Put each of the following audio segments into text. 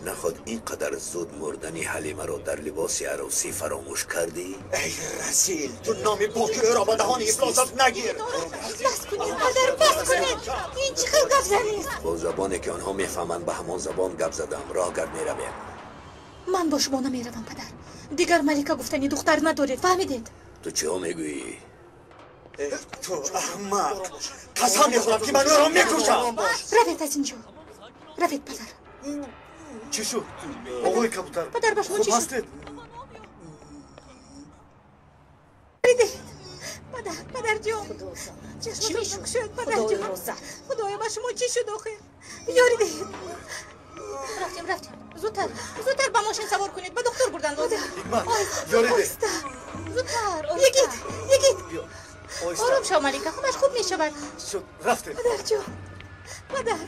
Наход ин қадар зуд мурдани Ҳалимаро дар либоси арӯсӣ фаромӯш кардӣ? Эй расил, ту номи поки ӯро ба даҳони ифлосат нагир. Бас кунед, падар, бас кунед. Ин чӣ хел гап занист? Бо забоне ки онҳо мефаҳманд, ба ҳамон забон гап задам. Роҳ гард, меравем. Ман бо шумо намеравам, падар. Дигар Малика гуфтани духтар надоред, фаҳмидед? Ту чиҳо мегӯӣ? Ту аҳмақ! Қасам мехӯрам, ки ман ӯро мекушам. Равед аз инҷо, равед, падар. Чӣ шуд, оғои кабутар? Падар, ба шумо чӣ шуд? Ҳастед? Падар, падарҷон, чашматон кушояд, падарҷон. Худоё, ба шумо чӣ шуд охир? Ёрӣ диҳед. Рафтем, рафтем, зудтар, зудтар ба мошин савор кунед, ба духтур бурдан лозим. Ёрӣ деҳ. Зудтар, йигит, йигит, ором шав, Малика, ҳамаш хуб мешавад. Шуд, рафтем. Падарҷон, падар.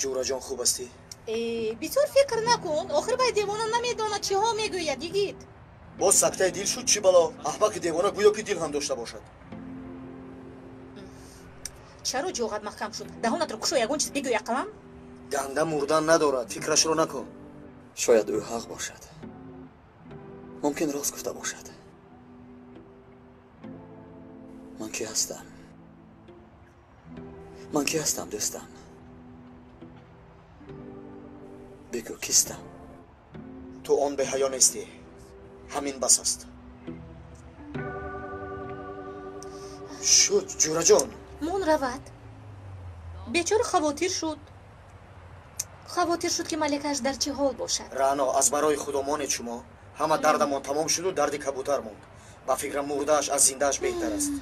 Ҷӯраҷон, хуб ҳастӣ? Бисёр фикр накун, охир вай девона намедонад чиҳо мегӯяд, йигит. Боз сактаи дил шуд, чӣ бало? Аҳмақи девона гӯё ки дил ҳам дошта бошад. Чаро ҷоғат маҳкам шуд? Даҳонатро кушо, ягон чиз бигӯй ақаллан. Ганда мурдан надорад, фикрашро накун. Шояд ӯ ҳақ бошад, мумкин рост гуфта бошад. Ман ки ҳастам? Ман ки ҳастам, дӯстам? Бигӯ, кистам? Ту он беҳаё нестӣ, ҳамин бас аст. Шуд, ҷӯраҷон. Мон равад. Бечора хавотир шуд, хавотир шуд, ки маликааш дар чӣ ҳол бошад. Раъно, аз барои худо монед шумо. Ҳама дардамон тамом шуду дарди кабутар монд. Ба фикрам, мурдааш аз зиндааш беҳтар аст.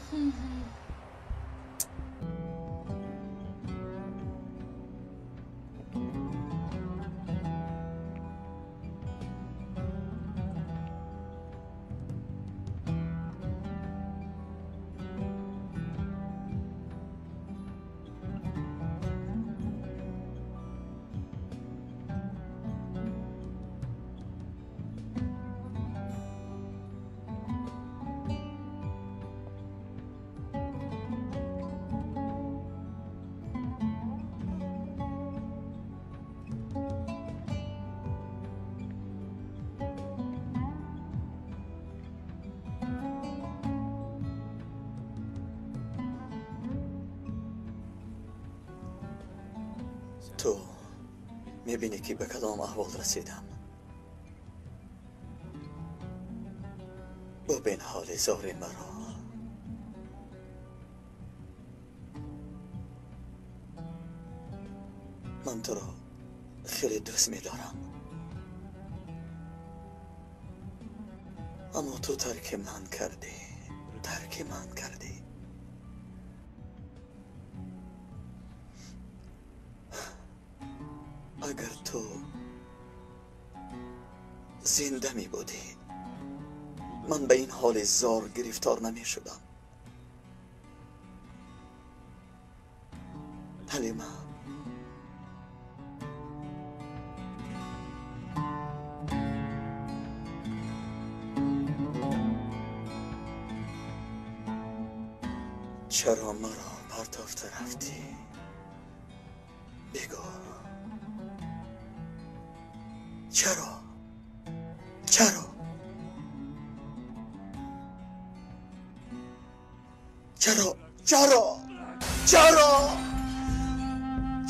Ту мебинӣ, ки ба кадом аҳвол расидам. Бубин ҳоли зори маро. Ман туро хеле дӯст медорам, аммо ту тарки ман кардӣ, тарки ман кардӣ. Агар ту зинда мебудӣ, ман ба ин ҳоли зор гирифтор намешудам. Ҳалима, чаро маро партофта рафтӣ? Бигӯ, чаро? Чаро? Чаро? Чаро? Чаро?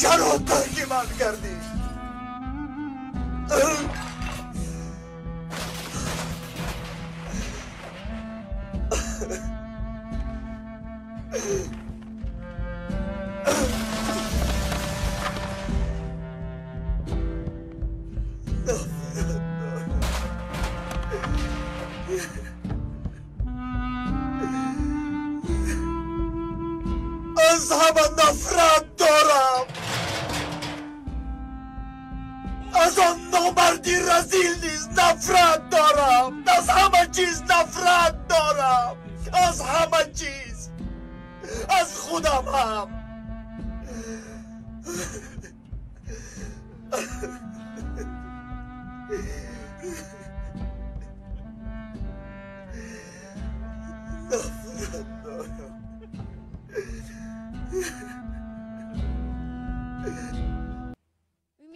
Чаро тарки ман кардӣ? Аз ҳама нафрат дорам, аз он номарди разил низ нафрат дорам, аз ҳама чиз нафрат дорам, аз ҳама чиз, аз худам ҳам.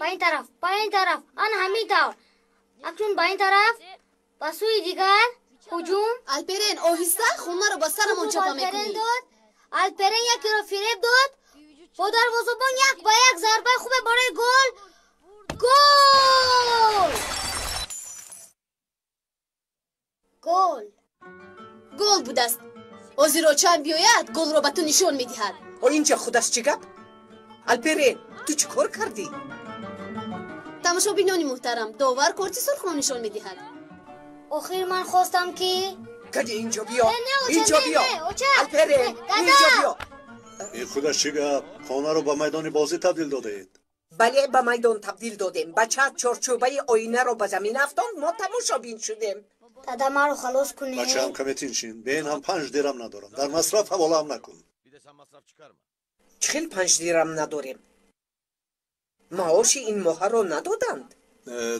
Ба ин тараф, ба ин тараф, ана ҳамин тавр. Акнун ба ин тараф, ба сӯи дигар, ҳуҷум. Алперен, оҳиста, хонаро ба сарамон чапа мекунӣ. Дод. Алперен якеро фиреб дод. Бо дарвозабон як ба як, зарбаи хубе барои гол. Гол! Гол! Гол будааст. Ҳозир очаам биёяд, голро ба ту нишон медиҳад. О, инҷа худаш чӣ гап? Алперен, ту чӣ кор кардӣ? Тамошобинони муҳтарам, довар корти сурхро нишон медиҳад. Охир ман хостам ки Кади, инҷо биё. Не, не, оча, Инҷо не, биё. не, оча. Алперен, Не, дада. инҷо биё. Ин худаш чӣ гап? Хонаро ба майдони бозӣ табдил додаед. Бале, ба майдон табдил додем. Бача чорчӯбаи оинаро ба замин афтонд, мо тамошобин шудем. Дада, маро халос кунед. Бачаам, каме тинчин. Бе ин ҳам 5 дирам надорам. Дар масраф ҳаволаам накун. Чӣ хел 5 дирам надорем? Маоши ин моҳаро надоданд?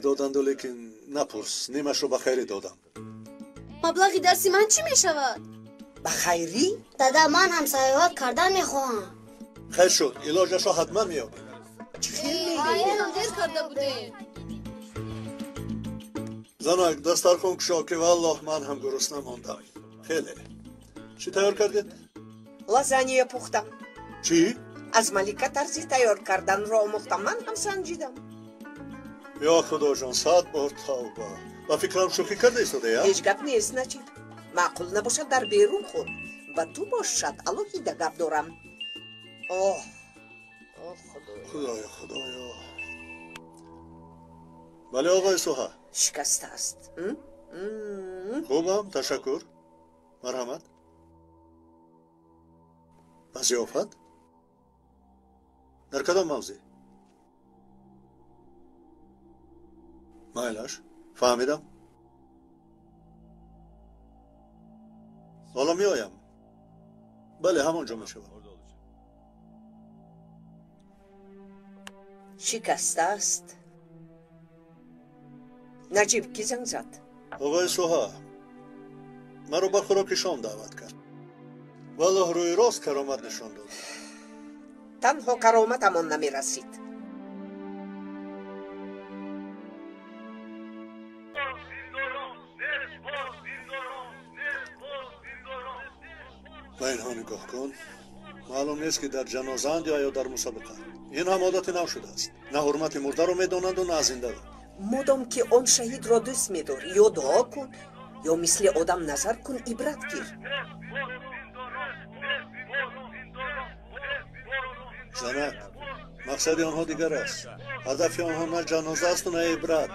Доданду, лекин напурс, нимашро ба хайрӣ додам. Маблағи дарси ман чӣ мешавад? Ба хайрӣ? Дада, ман ҳам сайёҳат кардан мехоҳам. Хайр шуд, илоҷашро ҳатман меёбем. Чӣ хел мегӯӣ? Дер карда будем. Занак, дастархон кушо, ки валлоҳ ман ҳам гурусна мондам хеле. Чӣ тайёр кардед? Лазанья пухтам. Чӣ? Аз Малика тарзи тайёр карданро омӯхтам, ман ҳам санҷидам. Ё худоҷон, сад бор тавба! Ба фикрам, шӯхӣ карда истодаям. Ҳеҷ гап нест, Наҷиб. Маъқул набошад, дар берун хӯр. Ба ту бошад, алоҳида гап дорам. Оҳ, оҳ, худоё! Худоё, худоё! Бале, оғои Суҳа. Шикастааст. М? М? Хубам, ташаккур, марҳамат. Ба зиёфат дар кадом мавзеъ? Майлаш, фаҳмидам, ҳоло меоям. Бале, ҳамон ҷо мешавам. Шикастааст. Наҷиб, кӣ занг зад? Оғои Суҳа маро ба хӯроки шом даъват кард. Валлоҳ, рӯи рост каромат нишон дод. Танҳо кароматамон намерасид. Ба инҳо нигоҳ кун, маълум нест, ки дар ҷанозаанд ё дар мусобиқа. Ин ҳам одати нав шудааст: на ҳурмати мурдаро медонанду, на зиндаро. Модом ки он шаҳидро дӯст медорӣ, ё дуо кун, ё мисли одам назар кун, ибрат гир. Занак, мақсади онҳо дигар аст. Ҳадафи онҳо на ҷаноза асту, на ибрат.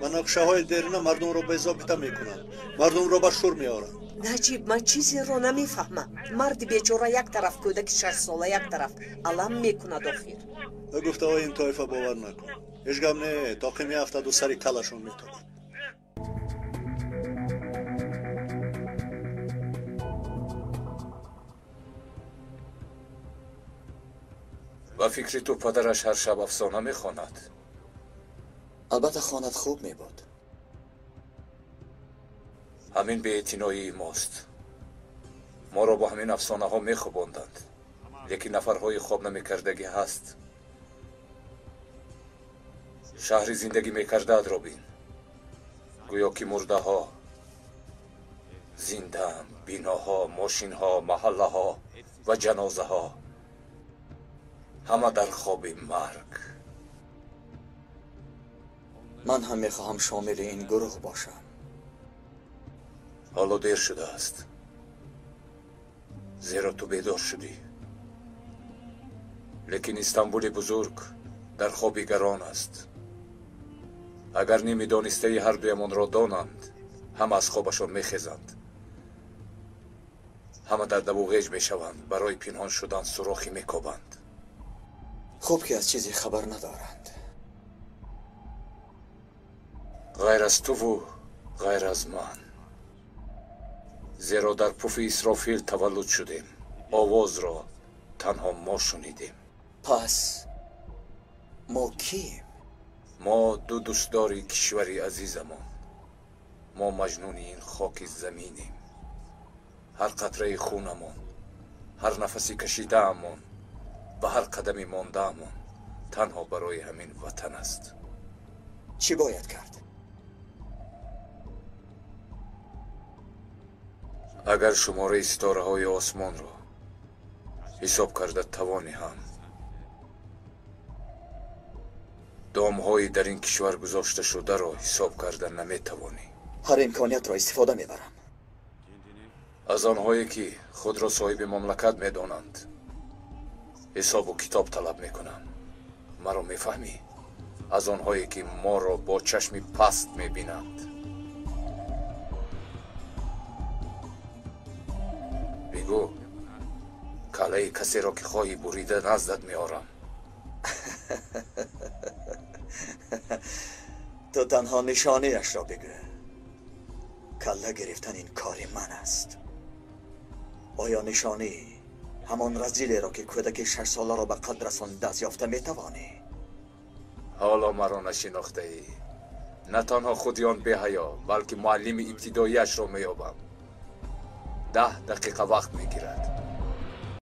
Ба нақшаҳои дерина мардумро безобита мекунанд, мардумро ба шур меоранд. Наҷиб, ман чизеро намефаҳмам. Марди бечора як тараф, кӯдаки шашсола як тараф алам мекунад охир. Ба гуфтаҳои ин тоифа бовар накун. Ҳеҷ гап не, тоқӣ меафтаду сари калашон метобад. Ба фикри ту, падараш ҳар шаб афсона мехонад? Албатта, хонад, хуб мебуд. Ҳамин беэътиноии мост. Моро бо ҳамин афсонаҳо мехобонданд, лекин нафарҳои хоб намекардагӣ ҳаст. Шаҳри зиндагӣ мекардаатро бин, гӯё ки мурдаҳо зиндаанд. Биноҳо, мошинҳо, маҳаллаҳо ва ҷанозаҳо ҳама дар хоби марг. Ман ҳам мехоҳам шомили ин гурӯҳ бошам. Ҳоло дер шудааст, зеро ту бедор шудӣ, лекин Истанбули бузург дар хоби гарон аст. Агар ними донистаи ҳардуямонро донанд, ҳама аз хобашон мехезанд, ҳама дар даву ғеҷ мешаванд, барои пинҳон шудан сурохӣ мекобанд. Хуб, ки аз чизе хабар надоранд. Ғайр аз туву ғайр аз ман, зеро дар пуфи Исрофил таваллуд шудем, овозро танҳо мо шунидем. Пас мо кием? Мо ду дӯстдори кишвари азизамон, мо маҷнуни ин хоки заминем. Ҳар қатраи хунамон, ҳар нафаси кашидаамон ва ҳар қадами мондаамон танҳо барои ҳамин ватан аст. Чӣ бояд кард? Агар шумораи ситораҳои осмонро ҳисоб карда тавонӣ ҳам, домҳои дар ин кишвар гузошташударо ҳисоб карда наметавонӣ. Ҳар имкониятро истифода мебарам. Аз онҳое ки худро соҳиби мамлакат медонанд, ҳисобу китоб талаб мекунам. Маро мефаҳмӣ? Аз онҳое ки моро бо чашми паст мебинанд. Бигӯ, каллаи касеро ки хоҳӣ бурида наздат меорам. Ту танҳо нишонаашро бигӯ. Калла гирифтан ин кори ман аст. Оё нишонӣ ҳамон разилеро ки кӯдаки шашсоларо ба қад расонд даст ёфта метавонӣ? Ҳоло маро нашинохтаӣ. На танҳо худи он беҳаё, балки муаллими ибтидоияшро меёбам. 10 дақиқа вақт мегирад.